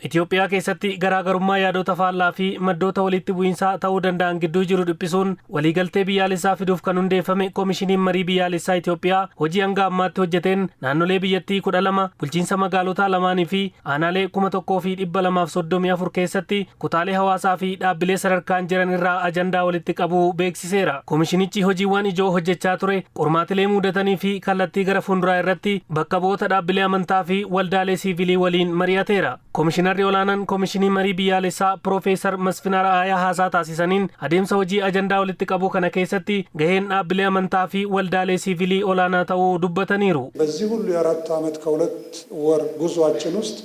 Itoophiyaa keessatti garaagarummaa yaadota faallaa fi maddoota walitti bu'iinsaa ta'uu danda'an gidduu jiru dhiphisuun waliigaltee biyyaalessaa fiduuf kan hundeeffame Koomishiniin Marii Biyyaalessaa Itoophiyaa hojii hanga ammaatti hojjeteen naannolee biyyattii 12, bulchiinsa magaalotaa lamaanii fi aanaalee 1234 keessatti kutaalee hawaasaa fi dhaabbilee sadarkaan jiran irraa ajandaa walitti qabuu beeksiseera. Koomishinichi hojiiwwan ijoo hojjechaa ture, qormaatilee muudatanii fi kallattii gara fuulduraa irratti bakka bu'oota dhaabbilee amantaa fi waldaalee siivilii waliin mari'ateera. Komishinarri olaanaan Komishinii Marii Biyyaalessaa Piroofeesar Masfin Ara'aayaa haasaa taasisaniin adeemsa hojii ajandaa walitti qabuu kana keessatti gaheen dhaabbilee amantaa fi waldaalee siivilii olaanaa ta'uu dubbataniiru. በዚህ ሁሉ የአራት ዓመት ከሁለት ወር ጉዟችን ውስጥ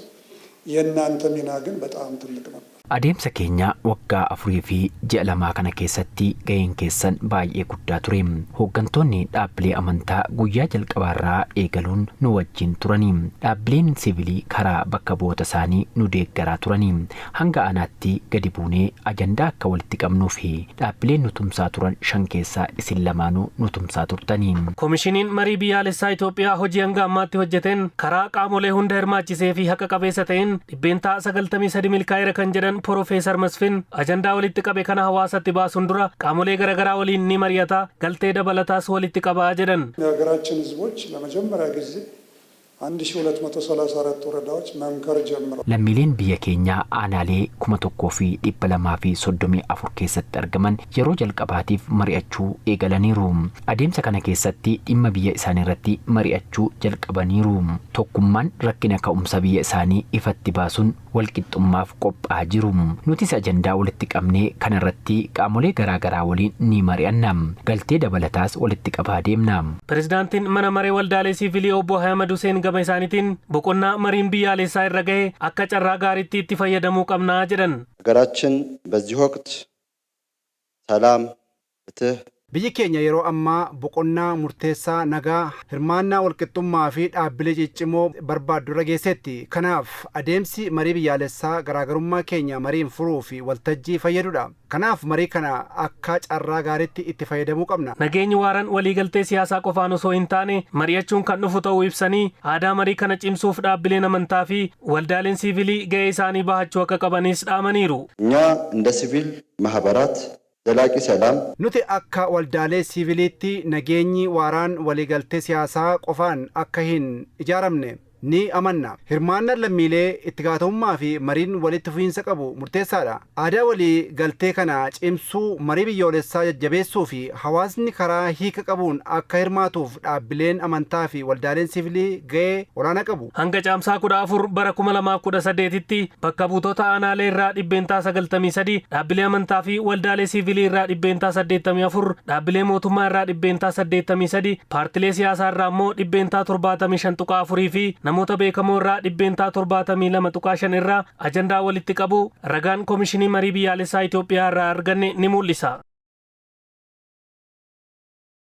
የእናንተ ሚና ግን በጣም ትልቅ ነበር። Adeemsa keenya waggaa afurii fi ji'a lamaa kana keessatti gaheen keessan baay'ee guddaa ture. Hooggantoonni dhaabbilee amantaa guyyaa jalqabaarraa eegaluun nu wajjin turani. Dhaabbileen siivilii karaa bakka bu'oota isaanii nu deeggaraa turani. Hanga aanaatti gadi buunee ajandaa akka walitti qabnuu fi dhaabbileen nu tumsaa turan shan keessaa isin lamaanuu nu tumsaa turtani. Komishiniin Marii Biyyaalessaa Itoophiyaa hojii hanga ammaatti hojjeteen karaa qaamolee hunda hirmaachisee fi haqa qabeessa ta'een 93% milkaa'eera kan jedhan Piroofeesar Masfin, ajandaa walitti qabe kana hawaasatti baasuun dura qaamolee garaagaraa waliin ni mari'ata, galtee dabalataas walitti qabaa jedhan. የሀገራችን ሕዝቦች ለመጀመሪያ ጊዜ 1234 ወረዳዎች መምከር ጀምረዋል። Lammiileen biyya keenyaa aanaalee 1234 keessatti argaman yeroo jalqabaatiif mari'achuu eegalaniiru. Adeemsa kana keessatti dhimma biyya isaanii irratti mari'achuu jalqabaniiru. Tokkummaan rakkina ka'umsa biyya isaanii ifatti baasuun walqixxummaaf qophaa'aa jiru. Nutis ajandaa walitti qabnee kana irratti qaamolee garaagaraa waliin ni mari'anna. Galtee dabalataas walitti qabaa deemna. Pirezidaantiin mana maree waldaalee siivilii obbo Ahmad Hussein gama isaaniitiin boqonnaa mariin biyyaalessaa irra gahe akka carraa gaariitti itti fayyadamuu qabnaa jedhan. ሀገራችን በዚህ ወቅት ሰላም፣ ፍትህ፣ Biyyi keenya yeroo ammaa boqonnaa murteessaa nagaa, hirmaannaa, walqixxummaa fi dhaabbilee ciccimoo barbaaddu irra geessetti. Kanaaf adeemsi marii biyyaalessaa garaagarummaa keenya mariin furuu fi waltajjii fayyadudha. Kanaaf marii kana akka carraa gaariitti itti fayyadamuu qabna. Nageenyi waaraan waliigaltee siyaasaa qofaan osoo hin taane mari'achuun kan dhufu ta'uu ibsanii, aadaa marii kana cimsuuf dhaabbileen amantaa fi waldaaleen siivilii ga'ee isaanii bahachuu akka qabanis dhaamaniiru. እኛ እንደ ሲቪል ማህበራት ዘላቂ ሰላም Nuti akka waldaalee siiviliitti nageenyi waaraan waliigaltee siyaasaa qofaan akka hin ijaaramne ni amanna. Hirmaannaan lammiilee, itti gaafatamummaa fi mariin walitti fufiinsa qabu murteessaadha. Aadaa walii galtee kana cimsuu, marii biyyoolessaa jajjabeessuu fi hawaasni karaa hiika qabuun akka hirmaatuuf dhaabbileen amantaa fi waldaaleen siivilii ga'ee olaanaa qabu. Hanga Caamsaa 14 bara 2018tti bakka buutota aanaalee irraa 93%, dhaabbilee amantaa fi waldaalee siivilii irraa 84%, dhaabbilee mootummaa irraa 83%, paartilee siyaasaa irraa immoo 75.4% fi namoota beekamoo irraa 72.5% irraa ajandaa walitti qabu ragaan Koomishinii Marii Biyyaalessaa Itoophiyaa irraa arganne ni mul'isa.